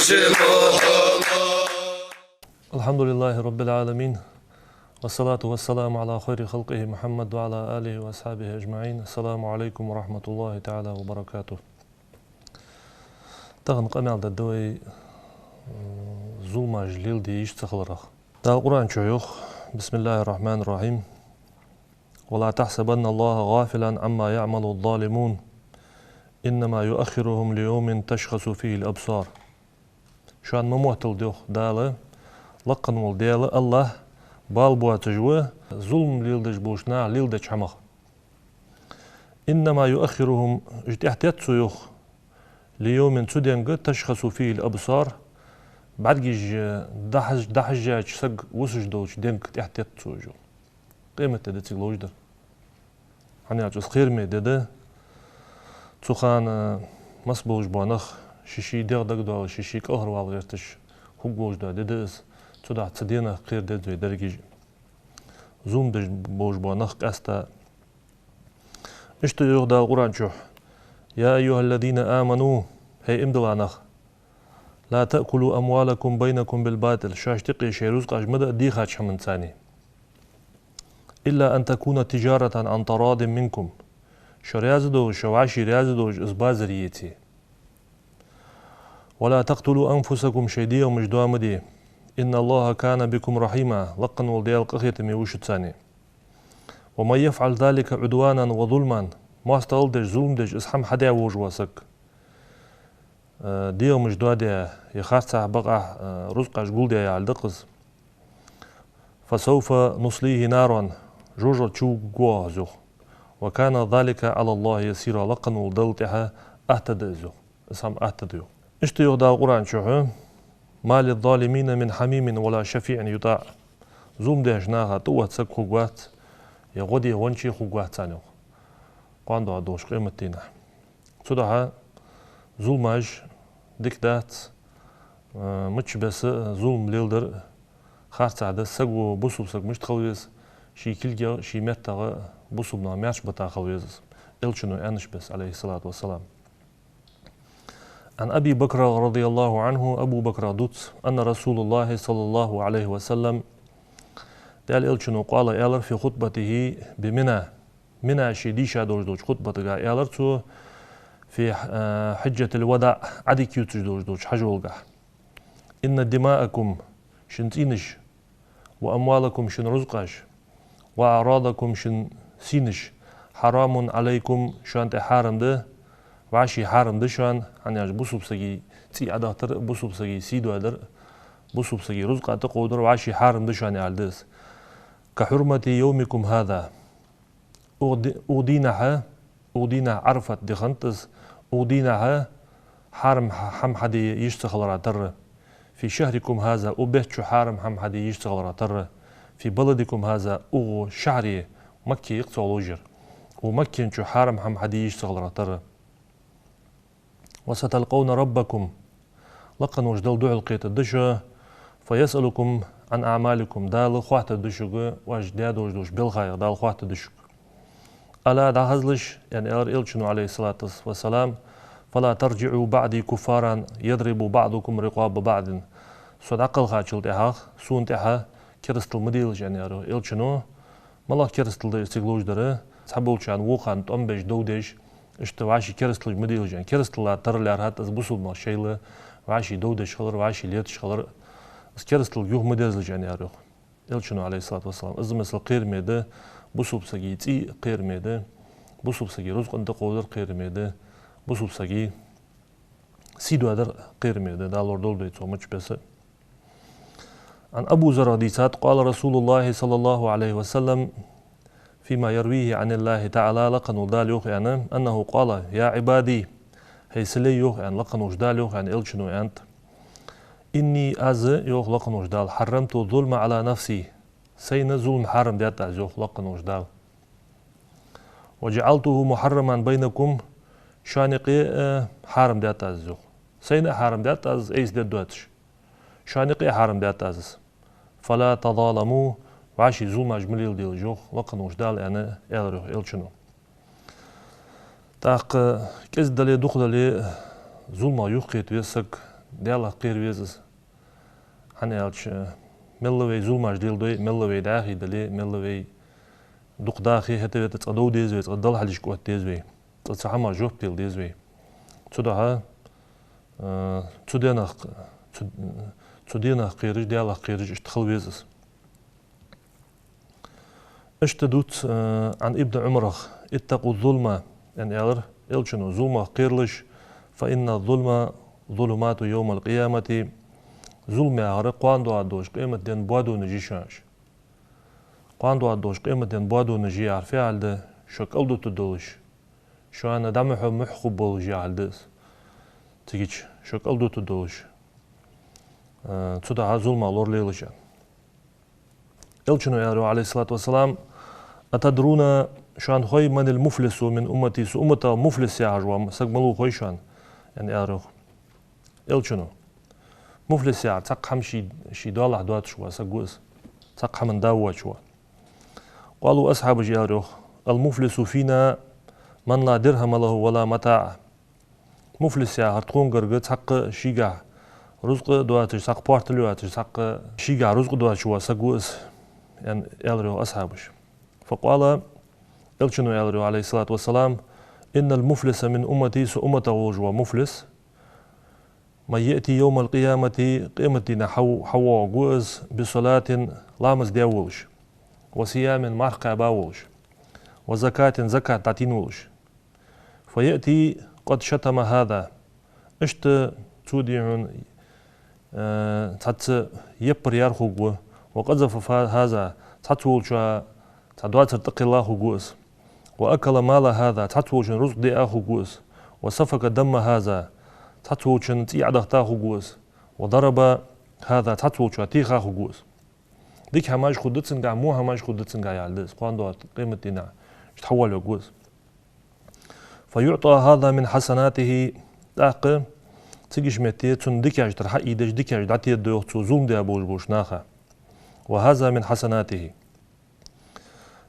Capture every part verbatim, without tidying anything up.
الحمد لله رب العالمين، والصلاة والسلام على خير خلقه محمد وعلى آله وأصحابه أجمعين. السلام عليكم ورحمة الله تعالى وبركاته. Тахан къамаьл дергда вай, м, зуламаш леладе йиш ца хиларах. Дала Къуръан чу йоах: بسم الله الرحمن الرحيم. ولا تحسبن الله غافلا عما يعمل الظالمون إنما يؤخرهم ليوم تشخص فيه الأبصار. Шоана ма мотталда, йоах Дала, лакха вола Даьла, АллахӀ, бала боацаш ва зулам леладеш болча наха леладеча хӀамах. إنما يؤخرهم, уж тӀехьатет цо, йоах, ليوم, цу денга, تشخص فيه الأبصار, бӀаргаш дӀахьаж-, дӀахьажача саг вусаш долча денга тӀехьатет цо уж, йоах. Къематди да цига ловш дар. ХӀана аьлча из кхераме ди да. Цу хана масса болаш бола нах ший-ший дегӀ дагадоалаш, ший-ший кӀалхарвала гӀерташ хургволаш дола ди да из. Цудухьа цу денах кхера деза вай дерригаш а. Зулам деш болаш бола нах къаьстта. Иштта йоах Дала Къуръан чу: يا أيها الذين آمنوا, хӀей, иман дилла нах, لا تأكلوا أموالكم بينكم بالباطل, шоашта юкъе шоай рузкъаш ма даа дийхача хӀаманца. إلا أن تكون تجارة عن تراض منكم, шо раьза долаш, шо вӀаший раьза долаш из базар еце. ولا تقتلوا أنفسكم, шоай дегӀамаш доа ма де. إن الله كان بكم رحيما, лакха вола Даьла къахетаме ва шуца. ومن يفعل ذلك عدوانا وظلما, моастагӀал деш, зулам деш, из хӀама хьадаь волаш вола саг, э, дегӀамаш доадаь, е харцахьа, бакъахьа, э, рузкъаш гулдаь, яхилга да-кх из. فسوف نصليه نارا, жожагӀате чувугаргва оаха из, йоах. وكان ذلك على الله يسيرا, лакха волча Далла тӀехьа атта да из, йоах. Из хӀама атта да, йоах. Иштта йоах Дала Къуръан чу: ما للظالمين من حميم ولا شفيع يطاع. Зулам деча наха тӀаотта саг хургвац, е гӀо де гӀонча хургвац царна, йоах, кхоана доагӀаш долча къематдийнахьа. Цудухьа зуламаш дика дац, э, мичча беса зулам леладар харцахьа да. Саго, бусалба саг мишта хила веза, ший кулгах, ший меттах бусалба нах маьрша бита хила веза из, Элчано аьннача беса, عليه الصلاة والسلام. عن أبي بكر رضي الله عنه, Абу Бакрах дувц, أن رسول الله صلى الله عليه وسلم, Даьла Элчано, قال, аьлар, في خطبته بمنى, Мине ше дийша долаш долча хутбатагахь аьлар цо, في, э, حجة الوداع, Ӏадика ювцаш долаш долча хьажолгахь: إن دماءكم, шун цӀийнаш, وأموالكم, шун рузкъаш, وأعراضكم, шун сийнаш, حرام عليكم, шоана тӀа хьарам да, вӀаший хьарам да шоана, хӀана аьлча бусалба сага цӀий Ӏодахьийтар, бусалба сага сий доадар, бусалба сага рузкъа тӀакховдар вӀаший хьарам да шоана, аьле да из. كحرمة يومكم هذا. Укх ди-, укх дийнахьа, укх дийнахьа, Ӏарафат ди хиннад из, укх дийнахьа хьарам хӀама хьаде йиш ца хилара тарра. في شهركم هذا, укх бетта чу хьарам хӀама хьаде йиш ца хилара тарра. في بلدكم هذا, укх шахьаре, Макка я-кх цох ловш яр, укх Макка чу хьарам хӀама хьаде йиш ца хилара тарра. وستلقون ربكم, лакха волча Далла духьалкхетаргда шо, فيسألكم عن أعمالكم, Дала хоаттаргда шуга, оаш даь долаш долча белхаех Дала хоаттаргда шуга. ألا, дӀахазалаш, аьнна аьлар Элчано, عليه الصلاة والسلام, فلا ترجعوا بعدي كفارا يضرب بعضكم رقاب بعض. Со дӀакхелхачул тӀехьагӀа сона тӀехьа керастал ма делаш, аьнна аьлар Элчано. МалагӀа керастал да из цига ловш дар? Цхьаболчарна вокхарна тӀом беш, дов деш, иштта вӀаший керасталаш ма делаш, аьнна. Керастала тара лаьрхӀад из бусалба нах шоайла вӀаший дов деш хилар, вӀаший леташ хилар. Из керасталга юха ма дезалаш, аьнна аьлар, йоах, Элчано, عليه الصلاة والسلام. Из, масала, кхераме да, бусалба сага цӀий кхераме да, бусалба сага рузкъан тӀакховдар кхераме да, бусалба сага сий доадар кхераме да, Дала лорадолда вай цох мичча беса. عن أبي ذر, дийцад, قال رسول الله صلى الله عليه وسلم فيما يرويه عن الله تعالى, лакха волча Дала йоах, аьнна, أنه قال: يا عبادي, хӀей са лай, йоах, аьнна, лакха волча Дала йоах, аьнна, Элчано аьннад: إني, аз, йоах лакха волча Дала, حرمت الظلم على نفسي, сайна зулам хьарам даьд аз, йоах лакха волча Дала. وجعلته محرما بينكم, шоана юкъе а хьарам даьд аз, йоах. Сайна а хьарам даьд аз, айса дергдоацаш. Шоана юкъе а хьарам даьд аз из. فلا تظالموا, вӀаший зуламаш ма леладелаш, йоах лакха волча Дала, аьнна аьлар, йоах, Элчано. ТӀаккха кӀезига дале, дукха дале, зуламах юхакхета веза саг, Даьлах кхера веза из. ХӀана аьлча, мел вай зуламаш леладой, мел вай дӀаьхий дале, мел вай дукха дахе, хӀаьта вета цкъа дов деза вай, цкъа Далла хьалхашка оттаде деза вай, цкъа цу хӀамах жоп дала деза вай. Цудухьа, э, цу денах, цу, цу денах кхераш, Даьлах кхераш иштта хила веза из. Иштта дувц, э, عن ابن عمر: «اتقوا الظلم», аьнна аьлар Элчано: «Зуламах кхералаш, فإن الظلم ظلمات يوم القيامة». Зулам яхар кхоана доагӀаш долча къематден боадонаш я шоана. Кхоана доагӀаш долча къематден боадонаш я яхар фу яхилга да? Шо кӀалдута долаш, шоана дӀа мухь-мухь хургболаш яхилга да из. Цигача шо кӀалдута долаш, э, цудухьа зуламах лоралелаш. Элчано аьлар йоах, عليه الصلاة والسلام: «أتدرون», шоана хой, «من المفلس من أمتي», са умматах муфлис яхаш вола саг малув хой шоана, аьнна аьлар йоах Элчано. Муфлис яхар цхьаккха хӀама ший, ший доалахьа доацаш вола саг ва из, цхьаккха хӀаман да воацаш вола. قالوا, асхьабаша аьлар йоах: «المفلس فينا من لا درهم له ولا متاع». Муфлис яхар тхона гарга цхьаккха шийгахьа рузкъа доацаш, цхьаккха портал йоацаш, цхьаккха шийгахьа рузкъа доацаш вола саг ва из, аьнна аьлар йоах асхьабаша. فقال, Элчано аьлар йоах, عليه الصلاة والسلام: «إن المفلس من أمتي», са умматах волаш вола муфлис, «من يأتي يوم القيامة», къематдийнахьа хьа-, хьавоагӀаргва из, «بصلاة», ламаз даь волаш, «وصيام», марха кхаьба волаш, «وزكاة», закат дӀатийна волаш. «فيأتي قد شتم هذا». Иштта цо, дий хьона, э, цхьацца яппар яьр хургва, «وقذف هذا», цхьацца волчоа цхьа доацар тӀакхелла хургва из, «وأكل مال هذا», цхьацца волчун рузкъа диа хургва из, «وسفك دم هذا», цхьацца волчун цӀий Ӏодахийта хургва из, «وضرب هذا», цхьацца волчоа теха хургва из. Дика хӀамаш хургда цунгахьа, во хӀамаш хургда цунгахьа яхилга да из, кхоана доагӀача къематдийнахьа иштта хьавоалавергва из. «فيعطى هذا من حسناته», тӀаккха цигача метте цун дикаш тӀара хьаийдеш, дикаш дӀатеда йоах цо зулам даь болаш болча наха. «وهذا من حسناته».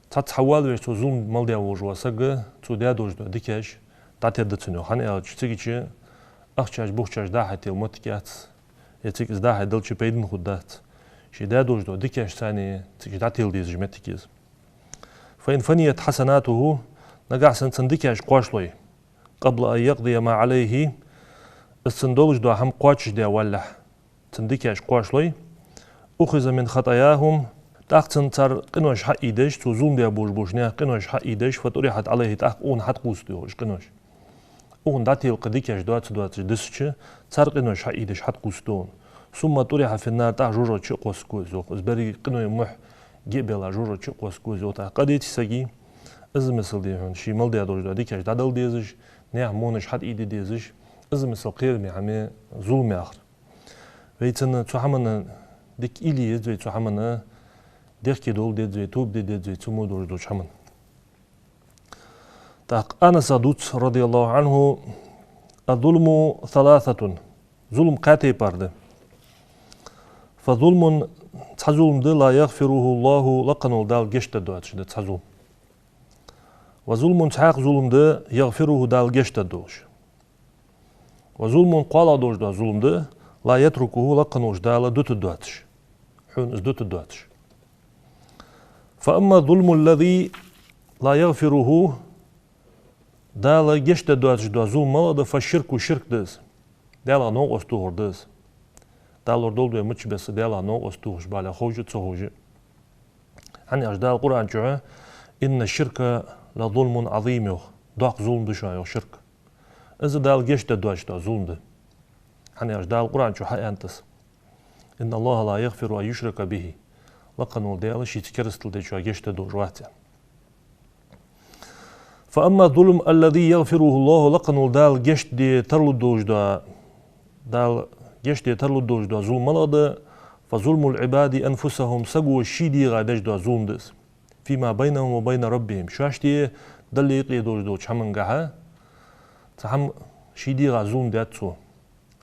Цхьацца хьавоалавеш, цо зулам мел даь волаш вола саг, цо даь долаш дола дикаш дӀатеда цунна йоах. ХӀана аьлча, цигача ахчаш, бохчаш дӀа-хьа тела моттиг яц, е цига из дӀа-хьа делча пайдана хургдац. Ше даь долаш дола дикаш царна цигача дӀатела дезаш моттиг я из. «فإن فنيت حسناته», нагахьа санна цун дикаш кхоачалой, «قبل أن يقضي ما عليه», из цун долаш дола хӀама кхоачашдаь валалехь, цун дикаш кхоачалой, «أخذ من خطاياهم», тӀаккха цун цар къинош хьаийдеш, цо зулам даь болаш болча наьха къинош хьаийдеш, «فطرحت عليه», тӀаккха укхунна хьатӀакхувсаду йоах уж къинош. Укхунна дӀателакха дикаш доацаш-доацаш дисача, цар къинош хьаийдеш хьатӀакхувсаду укхунна. «ثم طرح في النار», тӀаккха жожагӀате чу а кхоссаргва из йоах. Из беррига къиной мухь ги а белла, жожагӀате чу а кхоссаргва из йоах. ТӀаккха къа деций саги, из а мисал, дий хьона, ше мел даь долаш дола дикаш дӀадала дезаш, наьха вонаш хьатӀаийде дезаш, из а мисал кхераме хӀама я зулам яхар. Вай цунна, цу хӀаманна дика уйла е еза вай, цу хӀаманна дехке довла деза вай, тоба де деза вай цу мо долаш долча хӀаманна. ТӀаккха Анаса дувц, رضي الله عنه: «الظلم ثلاثة». Зулам кхаь тайпара да. «فظلم», цхьа зулам да, «لا يغفره الله», лакха волча Дала гешт дергдоацаш да цхьа зулам. «وظلم», цхьаькха зулам да, «يغفره», Дала гешт дергдолаш. «وظلم», кхоалагӀа долаш дола зулам да, «لا يتركه», лакха волча Дала дутаргдоацаш, хьона из дутаргдоацаш. «فأما الظلم الذي لا يغفره», Дала гешт дергдоацаш дола зулам малагӀа да, «فالشرك», ширк да из. Даьлах новкъост тохар да из. Дала лорадолда вай мичча бесса Даьлах новкъост тохаш бале, ховш а, ца ховш а. ХӀана аьлча Дала Къуръан чу: «إن الشرك لظلم عظيم», йоах. Доккха зулам да шоана, йоах, ширк. Из Дала гешт дергдоацаш дола зулам да. ХӀана аьлча Дала Къуръан чу хьааьннад из: «إن الله لا يغفر أن يشرك به». Лакха волча Даьла шийца керастал дечоа гешт дергдолаш вац, аьнна. «فأما الظلم الذي يغفره الله», лакха волча Дала гешт де тарлургдолаш дола, Дала гешт де тарлургдолаш дола зулам малагӀа да, «فظلم العباد أنفسهم», саго ший дегӀа деш дола зулам да из. «فيما بينهم وبين ربهم», шоашта, Далла юкъе долаш долча хӀамангахьа, цхьа хӀама ший дегӀа зулам даьд цо.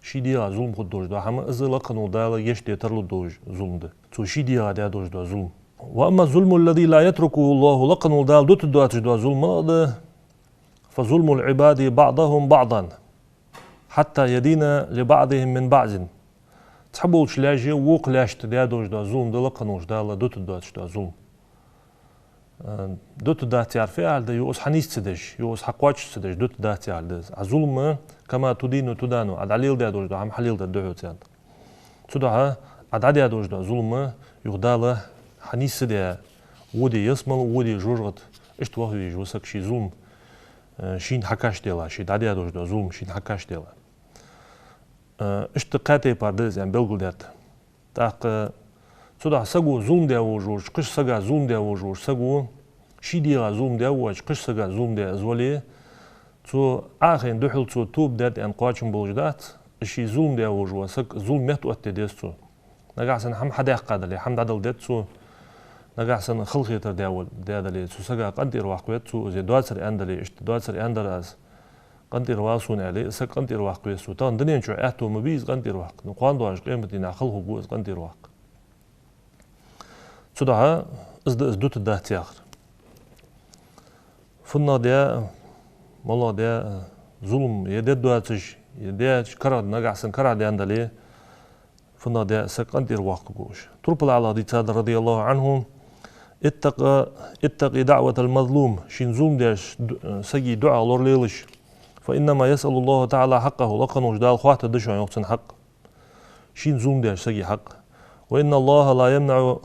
Ший дегӀа зулам хургдолаш дола хӀама, из лакха волча Дала гешт де тарлургдолаш зулам да. Цо ший дегӀа даь долаш дола зулам. «وأما الظلم الذي لا يتركه الله», лакха волча Дала дутаргдоацаш дола зулам малагӀа да, «فظلم العباد بعضهم بعضا». حتى يدين لبعضهم من بعض. Цхьаболча лаьша вокха лаьшта даь долаш дола зулам да лакха волча Дала дутаргдоацаш дола зулам. Э, дутаргдац яхар фу яхилга да, юха из хьанийсса ца деш, юха из хьакхоачаш ца деш, дутаргдац яхилга да из. А зулам, كما تدين تدان, Ӏа дӀалеладаь долаш дола хӀама хьалеладергда хьога царна. Цудухьа Ӏа дӀадаь долаш дола зулам юха Дала хьанийсса даь, воде ялсмала, воде жожагӀате, иштта ваха везаш ва саг ший зулам, э, шийна хьакхоачаш дале, ше дӀадаь долаш дола зулам шийна хьакхоачаш дале. Э, иштта кхаь тайпара да из аьнна белгалдаьд. ТӀаккха цудухьа саго зулам даь волаш волча, кхыча сага зулам даь волаш волча саго, ший дегӀа зулам даь воацача кхыча сага зулам даь из вале, цо Ӏохайна духьал цо тоба даьд аьнна кхоачам болаш дац, из ший зулам даь волаш вола саг зулам меттаоттаде деза цо. Нагахьа санна хӀама хьадаьккха дале, хӀама дӀадала деза цо. Нагахьа санна халахетар даь вал-, даь дале, цу сага къинтӀера ваккха веза цо, из доацар аьнна дале, иштта доацар аьннадар аз, къинтӀера вала сона аьле, саг къинтӀера ваккха веза цо. Тахан дунен чу аьттув ма бий из къинтӀера ваккха. Ну, кхоана доагӀаш къематдийнахьа хала хургва из къинтӀера ваккха. Цудухьа из да из дутаргдац яхар. ФуннагӀа даь, малагӀа даь зулам, е дергдоацаш, е даьча карагӀ, нагахьа санна карагӀдаьнна дале, фуннагӀа даь саг къинтӀера ваккха гуш. Турпала Ӏалах дийцад, رضي الله عنه: اتق، اتق دعوة المظلوم, шийна зулам деш ду-, сага дуӀа лоралелаш. فإنما يسأل الله تعالى حقه, лакха волча Дала хоаттаргда шоана йоах цун хьакъ. Шийна зулам деш сага хьакъ. وإن الله لا يمنع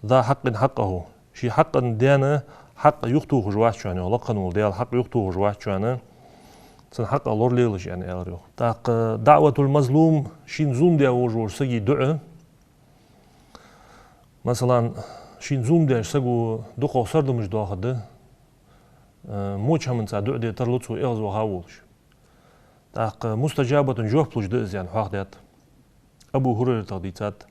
ذا حق حقه. Ший хьакъа даьна хьакъ юхатохаш вац шоана йоах, лакха волча Дала хьакъ юхатохаш вац шоана, цун хьакъ лоралелаш аьнна аьлар йоах. ТӀаккха دعوة المظلوم, шийна зулам даь волаш волча сага дуӀа. Масала, шийна зулам деш саго дукхагӀа сардамаш доахаргда, э, моча хӀаманца дуӀа де тарлу цо эгӀазваха волаш. ТӀаккха مستجابة, жоп луш да из аьнна хьоахадаьд. Абу ХӀурайратах дийцад: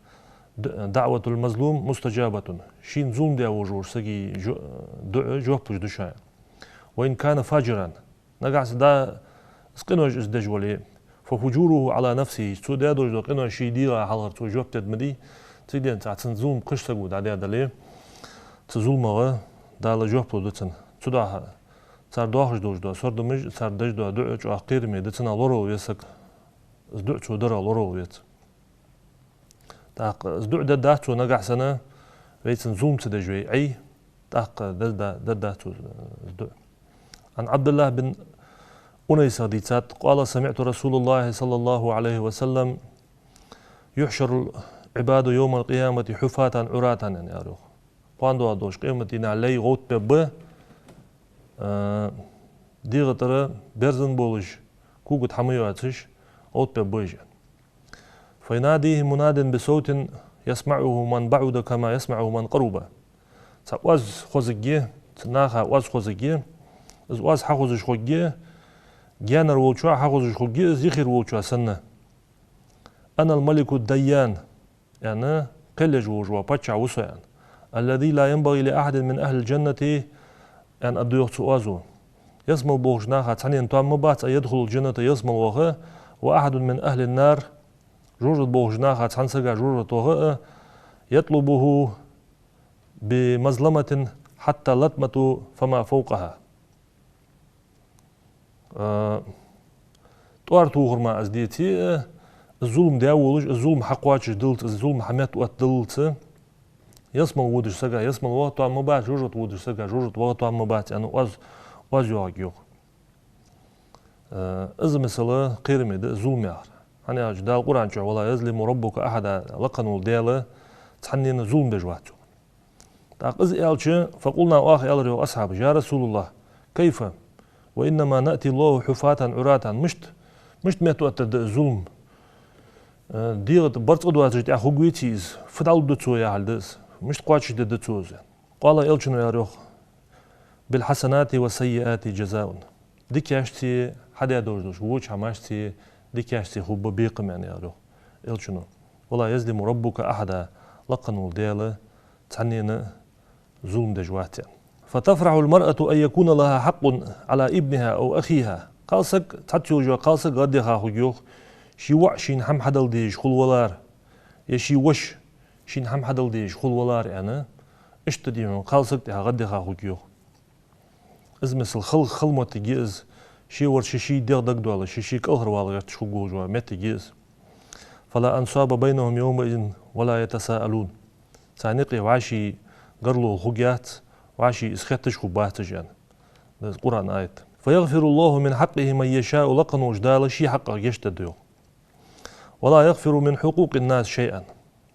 д-, دعوة المظلوم مستجابة. Шийна зулам даь волаш волча сага жо-, дуӀа жоп луш да шоана. وإن كان فاجرا. Нагахьа санна да из къинош из деш вале, ففجوره على نفسه. Цо даь долаш дола къинош ший дегӀа хьалхара цо жоп дергда ма дий. Цигара денз цхьа цун зулам кхыча саго дӀадаь дале, цу зуламах Дала жоп лургда цунна. Цудухьа цар доахаш долаш дола сардамаш, цар деш дола дуӀа чӀоагӀа кхераме да, цунах лоравала веза саг. Из дуӀа цо дарах лоравала веза. ТӀаккха из дуӀа дергдац цо нагахьа санна, вайцан зулам ца деш вай Ӏай, тӀаккха дергда-, дергдац цо из дуӀа. عن عبد الله بن أنيس дийцад: قال: سمعت رسول الله صلى الله عليه وسلم: يحشر العباد يوم القيامة حفاة عراة, аьнна аьлар йоах. Кхоана доагӀаш долча къематдийнахьа лай гӀовттабергба, э, дегӀа тӀара берзан болаш, когаш хӀама йоацаш, гӀовттабергба уж. فيناديهم مناد بصوت يسمعه من بعد كما يسمعه من قرب. Цхьа оаз хозаргья, цу наха оаз хозаргья, из оаз хьахозаш хургья, гаьнара волчоа хьахозаш хургья из юхера волчоа санна. أنا الملك الديان, аьнна, кхел еш волаш вола паччахь ва со, аьнна. الذي لا ينبغي لأحد من أهل الجنة, аьнна, аргда йоах цу оазо. Ялсмала болча наха цхьаннена тоам ма бац, أن يدخل الجنة, ялсмала ваха, وأحد من أهل النار, жожагӀате болча наха цхьан сага жожагӀате ваха а, يطلبه بمظلمة حتى اللطمة فما فوقها. Э, тӀоара тохар мара из деце а, из зулам даь волаш, из зулам хьакхоачаш даллалца, из зулам хьаметтаоттадаллалца, ялсмала водача сага ялсмала ваха тоам ма бац, жожагӀате водача сага жожагӀате ваха тоам ма бац, аьнна, оаз, оаз йоагӀаргья йоах. Э, из масала кхераме да зулам яхар. ХӀана аьлча Дала Къуръан чу: ولا يظلم ربك أحدا, лакха волча Дала цхьаннена зулам деш вац йоах. ТӀаккха из аьлча, فقلنا, оаха аьлар йоах асхьабаша: يا رسول الله، كيف؟ وإنما يأتي الله حفاة عراة. Мишта, мишта меттаоттаргда из зулам? Э, дегӀа тӀа барзкъа доацаш тӀехьа хургвеций из? Фу дӀалургда цо яхилга да из? Мишта кхоачашдергда цо из? قال, элчано аьлар йоах: بالحسنات والسيئات جزاء. Дикашцеи, хьадаь долаш долча воча хӀамашцеи, дикашцеи хургба бекхам, аьнна аьлар йоах элчано. ولا يظلم ربك أحدا. Лакха волча Дала цхьаннена зулам деш вац, аьнна. فتفرح المرأة أن يكون لها حق على ابنها أو أخيها. Кхалсаг, цхьацца йолаш йола кхалсаг гӀаддиха хургья йоах, ший воӀ шийна хӀама хьадала дезаш хулавалар, е ший воша шийна хӀама хьадала дезаш хулавалар, аьнна, иштта дийна кхалсаг тӀехьа гӀаддиха хургья йоах. Из масала хала, хала моттиг я из, Ший вар ший-ший дегӀ дагадоалаш, ший-ший кӀалхарвала гӀерташ хургволаш моттиг я из. فلا أنصاب بينهم يومئذ ولا يتساءلون. Царна юкъе вӀаший гарлол хургьяц, вӀаший из хетташ хургбац уж, аьнна да из Къуръан аят. فيغفر الله من حقه من يشاء, лакхаволча Дала ший хьакъах гешт дергда йоах. ولا يغفر من حقوق الناس شيئا.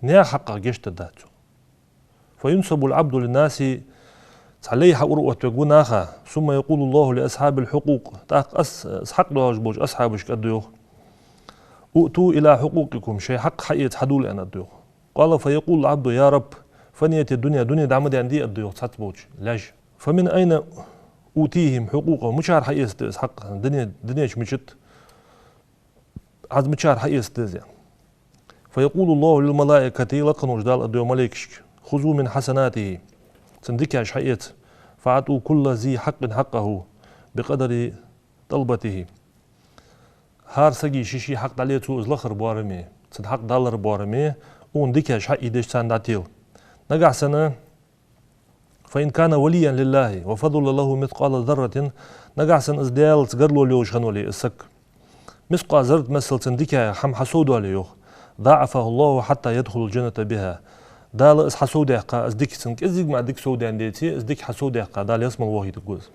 Наьха хьакъах гешт дергдац йоах. فينصب العبد للناس, цхьа лай хьаураоттавергва наха, ثم يقول الله لأصحاب الحقوق, тӀаккха ас, из хьакъ долаш болча асхьабашка аргда йоах: ائتوا إلى حقوقكم, шоай хьакъ хьаэца хьадувла, аьнна аргда йоах. قال فيقول العبد يا رب فنيت الدنيا, дуне дӀа ма даьннадий, аргда йоах цхьацца болча лаьша. فمن أين أوتيهم حقوقهم, мичара хьаэцаргда из хьакъ, дуне, дунен чу мичад, Ӏа из мичара хьаэцаргда из, аьнна. فيقول الله للملائكة, лакхаволча Дала аргда йоах малейкашка: خذوا من حسناته, цун дикаш хьаэца, فأعطوا كل ذي حق حقه بقدر طلبته. ХӀара сага ший-ший хьакъ дӀале, цо из лахар боараме, цун хьакъ далар боараме, укхун дикаш хьаийдеш царна дӀатела. Нагахьа санна, فإن كان وليا لله وفضل له مثقال ذرة, нагахьа санна из Даьлаца гарлол йолаш хинна вале из саг, мискъал заррат миссел цун дикаех хӀама хьасовдоале йоах, ضاعفه الله حتى يدخل الجنة بها. Дала из хьасовдаьккха, из дика, цун кӀезига мара дика совдаьнна деце, из дика хьасовдаьккха, Дала ялсмала вохийтаргва из.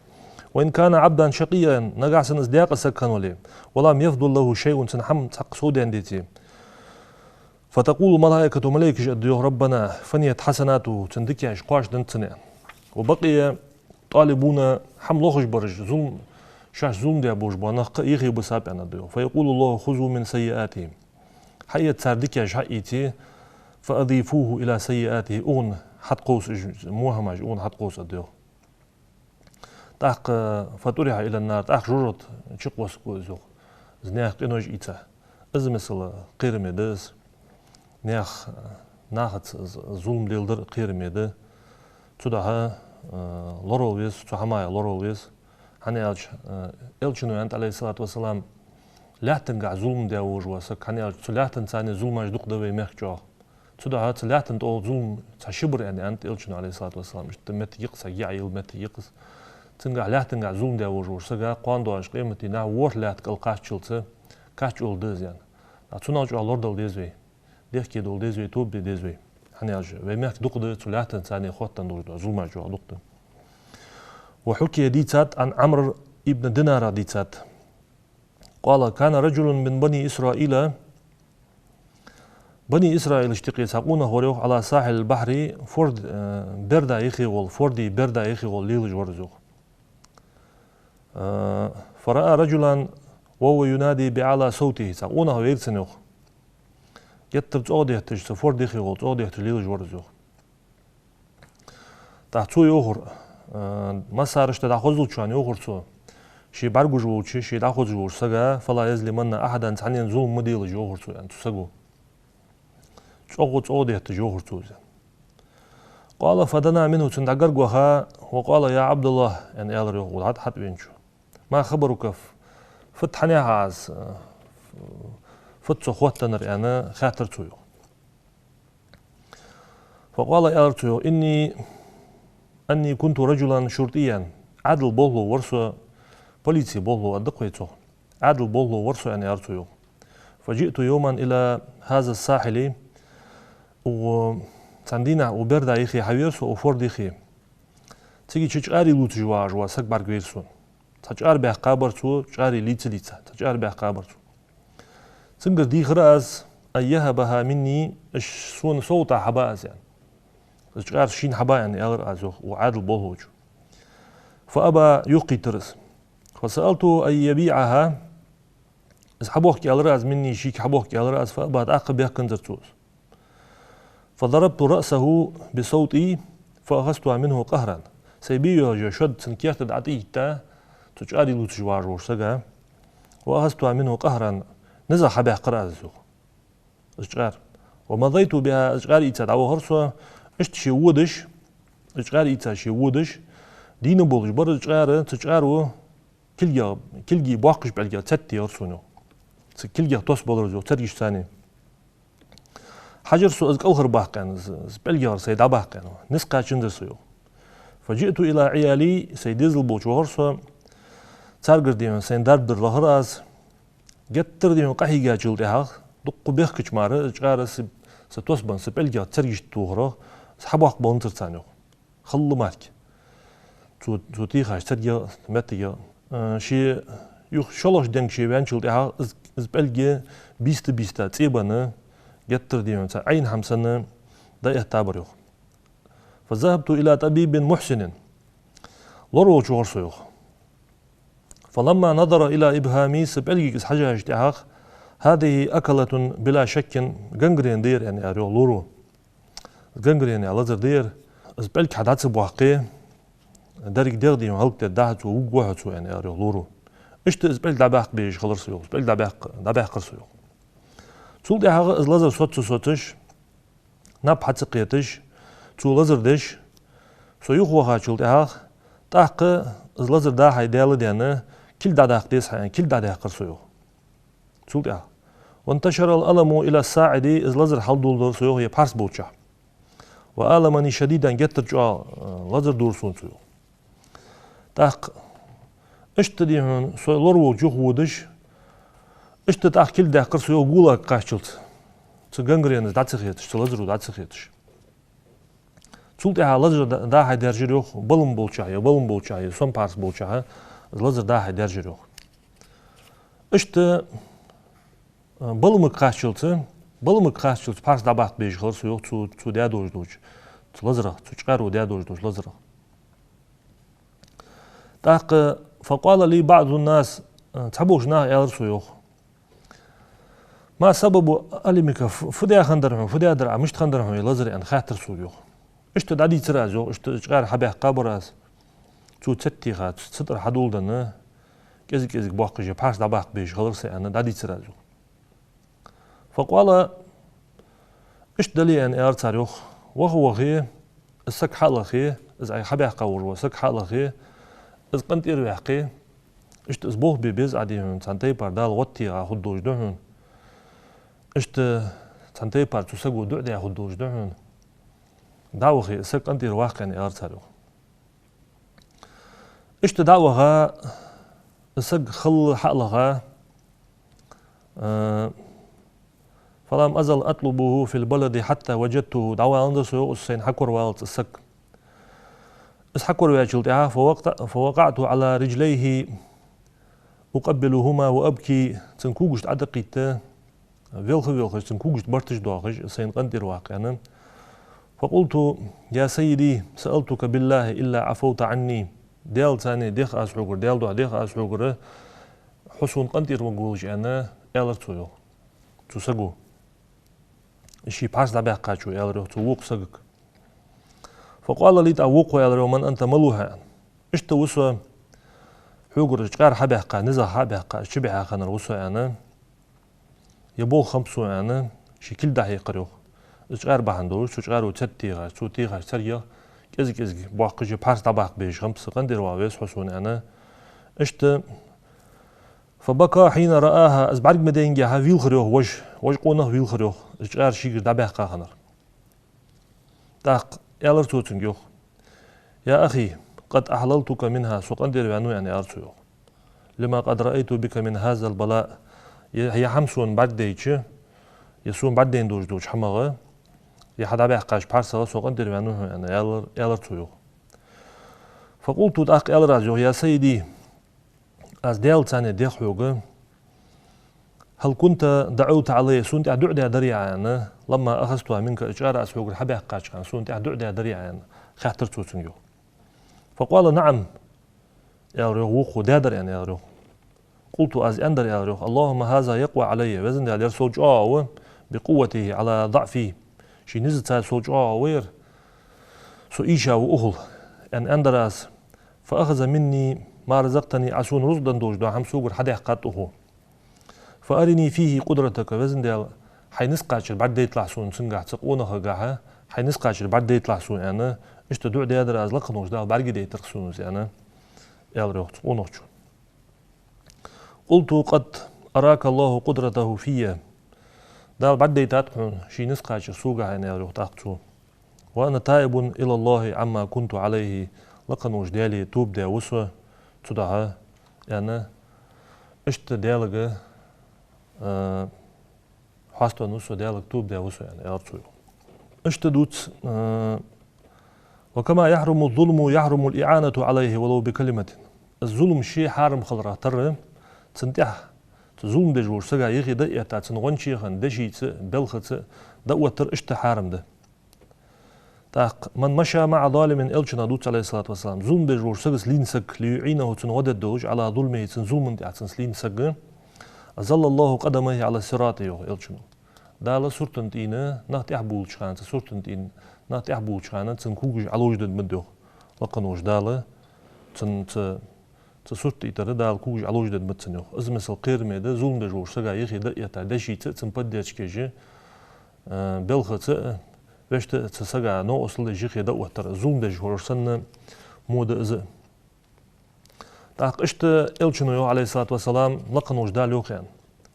وإن كان عبدا شقيا, нагахьа санна из даькъа саг хинна вале, ولم يفضل له شيء, цун хӀама цхьаккха совдаьнна деце, فتقول الملائكة, малейкаша аргда йоах: ربنا فنيت حسناته, цун дикаш кхоачаденнад цунна. وبقي طالبون, хӀама лохаш бараш, зулам, шоашта зулам даь болаш бола нах кхы а ихе бисаб, аьнна аргда йоах. فيقول الله: خذوا من سيئاتهم. Хьаэца цар дикаш, хьаийце, فأضيفوه إلى سيئاته, укхунна хьатӀакховса, уж во хӀамаш укхунна хьатӀакховса, аргда йоах. ТӀаккха فطرح إلى النار, тӀаккха жожагӀате чукхоссаргва из йоах, из наьха къинош ийца. Из миссел кхераме да из. Наьха, нахаца з-, зулам леладар кхераме да. Цудухьа, э, лоравала веза, цу хӀамаех лоравала веза. ХӀана аьлча, э, Элчано аьннад, عليه الصلاة والسلام, лаьттангахьа зулам даь волаш вола саг, хӀана аьлча цу лаьттанца зулмаш дукха да вай мехка чӀоагӀа. Цудухьа цу лаьттан тӀа зулам цхьа ши бар, аьнна, аьннад Элчано, عليه الصلاة والسلام. Иштта моттиг я-кх из, саг яа йола моттиг я-кх из. Цунгахьа лаьттангахьа зулам даь волаш вола сага кхоана доагӀаш къематдийнахьа ворхӀ лаьтта кӀал кхаччалца кийчъяла да из, аьнна. ТӀаккха цунах чӀоагӀа лорадала деза вай. Дехке довла деза вай, тоба де деза вай. ХӀана аьлча вай мехка дукха да цу лаьттанца хоттаденна долаш дола зулмаш чӀоагӀа дукха да. وحكي, дийцад, عن عمرو بن دينار, дийцад. قال: كان رجل من بني إسرائيل, Бани Исраилашта юкъе цхьа къонах вар йоах, على ساحل البحر, форд, э, берда юхе гӀолла, форда берда юхе гӀолла лелаш вар из йоах. Э, فرأى رجلا وهو ينادي بأعلى صوته, цхьа къонах вайра цунна йоах. Геттара цӀогӀа детташ, цу форда юхе гӀолла цӀогӀа детташ лелаш вар из йоах. ТӀаккха цо йоахар, э, массарашта дӀахозлучоа йоахар цо, ше бӀаргагуш волча, ше дӀахозаш волча сага: فلا يظلمن أحدا, цхьаннена зулам ма делаш, йоахар цо, аьнна, цу саго. ЦӀогӀа, цӀогӀа детташ йоахар цо из. قال فدنا منه, цунна дӀагарга ваха, وقال: يا عبد الله, аьнна, аьлар йоах, хьат-, хьатӀавеначо. ما خبرك, фуд хьанехьа аз, э, фуд со хоттаденнар, аьнна, хаьттар цо йоах. فقال, аьлар цо йоах: إني، أني كنت رجلا شرطيا, Ӏаьдала болхло вар со, полице болхло аргда-кх вай цох. Ӏаьдала болхло вар со, аьнна, аьлар цо йоах. فجئت يوما إلى هذا الساحل, укх, цхьан дийнахьа укх берда юхе хьавера со, укх форда юхе. Цига чу чкъаьрий лувцаш вагӀаш вола саг бӀаргавайра сона. Цхьа чкъаьра баьккха бар цо, чкъаьрий лийца-лийца, цхьа чкъаьра баьккха бар цо. Цунгара дийхар аз: أن يهبها مني, уж сона совгӀата хьаба аз, аьнна. Из чкъаьра шийна хьаба, аьнна, аьлар аз йоах укх Ӏаьдала болхлочо. فأبى, йохкийтар из. فسألته أن يبيعها, из хьабохка аьлар аз, مني, шийга хьабохка аьлар аз, فأبى, тӀаккха бехканзар цо из. فضربت رأسه بسوطي فأخذتها منه قهرا. Сай бе йола шод цун керта тӀа дӀатӀаитта, цу чкъаьрий лувцаш вагӀаш волча сага. وأخذتها منه قهرا. НизагӀа хьабаьккхар аз из йоах, из чкъаьра. ومضيت بها, из чкъаьра ийца дӀавахар со, иштта ше водаш, из чкъаьра ийца ше водаш, дийна болаш бар из чкъаьра, цу чкъаьро кулгех, кулгий боккхача пӀелгех царт ехар сона йоах. Цу кулгех тос балар из йоах, царгашца. Хьажар со из кӀалхарбаккха, аьнна, из, из пӀелгагӀара сай дӀабаккха, аьнна, низ кхаьчанзар со йоах. فجئت إلى عيالي, сай дезал болча вахар со, Царгара, дий хьона, сайна дарба дар лахар аз. Геттара, дий хьона, къахьийгачул тӀехьагӀа, дукха бехкача мара, чкъаьра са, са тосбан, са пӀелгах царгашта тохарах, са хьабоаккха баланзар царна, йоах. Халла мара. Цо, цо тӀехьа царгах, меттагах. Э, ше юха шоллагӀча денга ше ваьнначул тӀехьагӀа, из, из пӀелг бийста-бийста цӀе бенна, геттара, дий хьона, цхьа Ӏайна хӀама санна, дӀаэттабар, йоах. فذهبت إلى طبيب محسن. Лораволча вахар со, йоах. فلما نظر إلى إبهامي, са пӀелгага из хьежача тӀехьагӀа, هذه أكلة بلا شك, гангрена да ер, аьнна, аьлар, йоах, лораволчо. Гангрена яха лазар да ер, из пӀелг хьа дӀа ца боаккхе, деррига дегӀ, дий хьона, хӀалакдергда хьа цо, вугаргва хьо цо, аьнна, аьлар, йоах, лораволчо. Иштта из пӀелг дӀабаккха безаш хилар со, йоах, из пӀелг дӀабаккха-, дӀабаьккхар со, йоах. Цул тӀехьагӀа из лазар соца ца соцаш, наб хьа ца кхеташ, цо лазар деш, со юхавахачул тӀехьагӀа, тӀаккха из лазар дӀа-хьа даьлла а даьнна, кулг дӀадаккха деза хьа, аьнна, кулг дӀадаьккхар со, йоах. Цул тӀехьагӀа. وانتشر الألم إلى الساعد, из лазар хьалдоладора со, йоах, е пхьарс болча. وآلمني شديدا, геттара чӀоагӀа, э, лазар дора сона цо, йоах. ТӀаккха иштта, дий хьона, со лораволча юхаводаш, иштта тӀаккха кулг даьккхар со, йоах, ГУЛАГе кхаччалца. Цу гангренас дӀа ца хеташ, цу лазаро дӀа ца хеташ. Цул тӀехьагӀа лазар дӀа-, дӀа-хьа даьржар, йоах, балам болчахьа, е балам болчахьа, е сом пхьарс болчахьа, из лазар дӀа-хьа даьржар, йоах. Иштта, э, баламага кхаччалца, баламага кхаччалца пхьарс дӀабаккха безаш хилар со, йоах, цо, цо даь долаш долча, цу лазарах, цу чкъаьро даь долаш долча лазарах. ТӀаккха, فقال لي بعض الناس, э, цхьаболча наха аьлар сога, йоах: «ما سبب ألمك, ф-, фу даь хиннадар хьона, фу даьдар Ӏа, мишта хиннадар хьона из лазар?» — аьнна, хаьттар сога, йоах. Иштта дӀадийцар аз, йоах, иштта чкъаьра хьабаьккхабар аз. Цо цеттийха, цу, цу тӀара хьадоладенна, кӀезиг-кӀезига боаккхаш, пхьарс дӀабаккха безаш хилар са, аьнна, дӀадийцар аз, йоах. فقال, иштта дале, аьнна, аьлар цар, йоах, ваха-вахе, из саг хьалахе, из Ӏа хьабаьккха волаш вола саг хьалахе, из къинтӀера ваьккхе, иштта из болх бе беза Ӏа, дий хьона, цхьан тайпара Дала гӀоттийгӀа хургдолаш да хьона. Иштта цхьан тайпара цу саго дуӀа даь хургдолаш да хьона. ДӀавахе, из саг къинтӀера ваккха, аьнна, аьлар цар, йоах. Иштта дӀа а ваха, из саг халла хьалаха, э, فلم أزل أطلبه في البلد حتى وجدته, дӀаваланзар со, йоах, из сайна хьакораваллалца из саг. Из хьакораваьчул тӀехьагӀа, فوقع-, فوقعت على رجليه أقبلهما وأبكي, цун когашта Ӏодаккхийтта, велха-велхаш, цун когашта барташ доахаш, сайна къинтӀера ваккха, аьнна. فقلت: يا سيدي، سألتك بالله إلا عفوت عني. Даьлаца дех аз хьогара, Даьла духьа дех аз хьогара, хьо сона къинтӀера ваха волаш, аьнна, аьлар цо, йоах, цу саго. Ше пхьарс дӀабаьккхачо аьлар, йоах, цу вокхача сагага. فقال لي, тӀаккха вокхо аьлар, йоах: من أنت, мала ва хьо, аьнна. Иштта ва со, хьогара чкъаьра хьабаьккха, низагӀа хьабаьккха, чубихьа хиннар ва со, аьнна. Ер болх хиннаб сона, аьнна, ше кулг дӀахьекхар, йоах. Из чкъаьра бахьан долаш, цу чкъаьро цеттийхача, цо тӀехьа царгах кӀезиг-кӀезига боаккхаш, пхьарс дӀабаккха безаш хиннаб са, къинтӀера ваха веза хьо сона, аьнна. Иштта, فبكى حين رآها, из бӀарга ма дайннагахьа вийлхар, йоах, вож, вож къонах вийлхар, йоах, из чкъаьра шийгара дӀабаьккха хиннар. ТӀаккха аьлар цо цунга, йоах: يا أخي، قد أحللتك منها, со къинтӀера ваьннав, аьнна, аьлар цо, йоах. لما قد رأيت بك من هذا البلاء. Е, е хӀама сона бӀаргадайча, е сона бӀаргадайна долаш долча хӀамах, е хьа дӀабаьккхача пхьарсах со къинтӀера ваьннав хьона, аьнна, аьлар, аьлар цо, йоах. فقلت, тӀаккха аьлар аз, йоах: يا سيدي, аз Даьлаца дех хьога, هل كنت دعوت علي, сона тӀа дуӀа даьдарий Ӏа, аьнна, لما أخذتها منك, из чкъаьра аз хьогара хьабаьккхача хана, сона тӀа дуӀа даьдарий Ӏа, аьнна, хаьттар цо цунга, йоах. فقال: نعم, аьлар, йоах, вокхо, даьдар, аьнна, аьлар, йоах. قلت, аз аьннадар, аьлар, йоах: اللهم هذا يقوى علي, Везан Даьла, ер сов чӀоагӀа ва, بقوته على ضعفي, ший низаца сов чӀоагӀа ва ер, со ийша ва укхул, аьнна, аьннадар аз. فأخذ مني ما رزقتني, Ӏа сона рузкъа денна долаш дола хӀама согара хьадаьккхад укхо. فأرني فيه قدرتك, Везан Даьла, хьай низ кхачар бӀаргадайталахь сона цунгахьа, цу къонахагахьа, хьай низ кхачар бӀаргадайталахь сона, аьнна, иштта дуӀа даьдар аз, лакха волча Дала бӀаргадайтар сона из, аьнна, аьлар, йоах, цу къонахчо. قلت: قد أراك الله قدرته في. Дала бӀаргадайтад хьона ший низ кхачар согахьа, аьнна, аьлар, йоах, тӀаккха цо. وأنا تائب إلى الله عما كنت عليه. Лакха волча Даьлага тоба даь ва со цудухьа, аьнна, иштта Даьлага, а, хьаставаьнна ва со, Даьлага тоба даь ва со, аьнна, аьлар цо, йоах. Иштта дувц, а: «وكما يحرم الظلم يحرم الإعانة عليه ولو بكلمة». Из зулам ше хьарам хиларах тара, цунна тӀехьа, цу зулам деш волча сага юхе дӀа а этта, цунна гӀончехан, дешийца, белхаца дӀаоттар иштта хьарам да. ТӀаккха: «من مشى مع ظالم», Элчано дувц, عليه الصلاة والسلام, зулам деш волча сагаца лийна саг, «ليعينه», цунна гӀо дергдолаш, «على ظلمه», цун зулама тӀехьа цунца лийна саг, «أظل الله قدميه على الصراط», йоах Элчано. Дала сурта тӀа нах тӀехбувлача хана, цу сурта тӀа нах тӀехбувлача хана цун когаш Ӏоловжадергда ма, йоах, лакха волча Дала цун цу, цу сурта тӀа тара Дала когаш Ӏоловжадергда ма цун, йоах. Из, масала, кхераме да, зулам деш волча сага юхе дӀа а этта, дешийца а, цунна поддержка еш а, э, белхаца а, вешта а цу сага новкъостал деш юхе дӀаоттар. Зулам деш волча санна мо да из. ТӀаккха иштта Элчано йоах, عليه الصلاة والسلام, лакха волча Дала йоах, аьнна: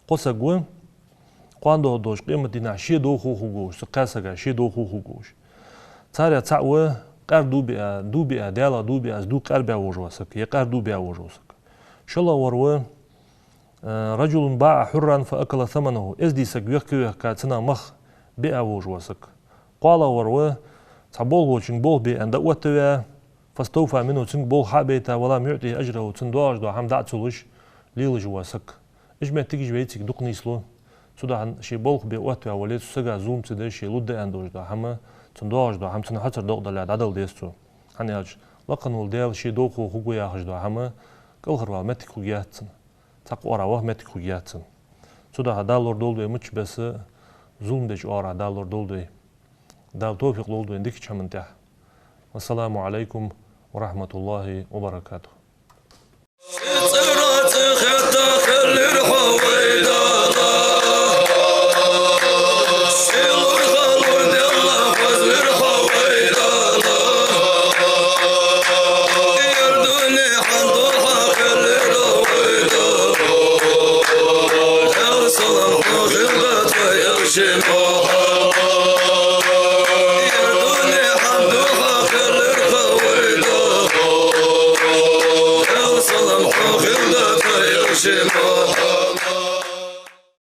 кхо саг ва, кхоана дохаргдолча къематдийнахьа ше дохо хургволаш, цу кхаь сага ше дохо хургволаш. Царех цаӀ ва къар дув биа, дув биа, Даьлах дув биа, из дув къарбаь волаш вола саг, е къар дув баь волаш вола саг. ШоллагӀвар ва, э, «رجل باع حرا فأكل ثمنه», эздий саг вехка-вехка цунах мах биа волаш вола саг. КхоалагӀвар ва цхьа болхлочунга болх бе аьнна дӀаоттаваь, «فاستوفى منه», цунга болх хьа а байта, «ولم يعطه أجره», цунна доагӀаш дола хӀама дӀа а ца луш, лелаш вола саг. Уж моттигаш вайцига дукха нийслу. Цудухьа ше болх бе оттаваь вале, цу сага зулам ца деш, ше лургда аьнна долаш дола хӀама, цунна доагӀаш дола хӀама цунна хьацар докъадалале дӀадала деза цо. ХӀана аьлча, лакха вола Даьла ше дохо хургва яхаш дола хӀама кӀалхарвала моттиг хургьяц цунна. Цхьаккха оагӀорахьа ваха моттиг хургьяц цунна. Цудухьа Дала лорадолда вай мичча беса а, зулам деча оагӀорахьа Дала лорадолда вай. Дала товфикъ лолда вайна дикача хӀаман тӀехьа. والسلام عليكم ورحمة الله وبركاته.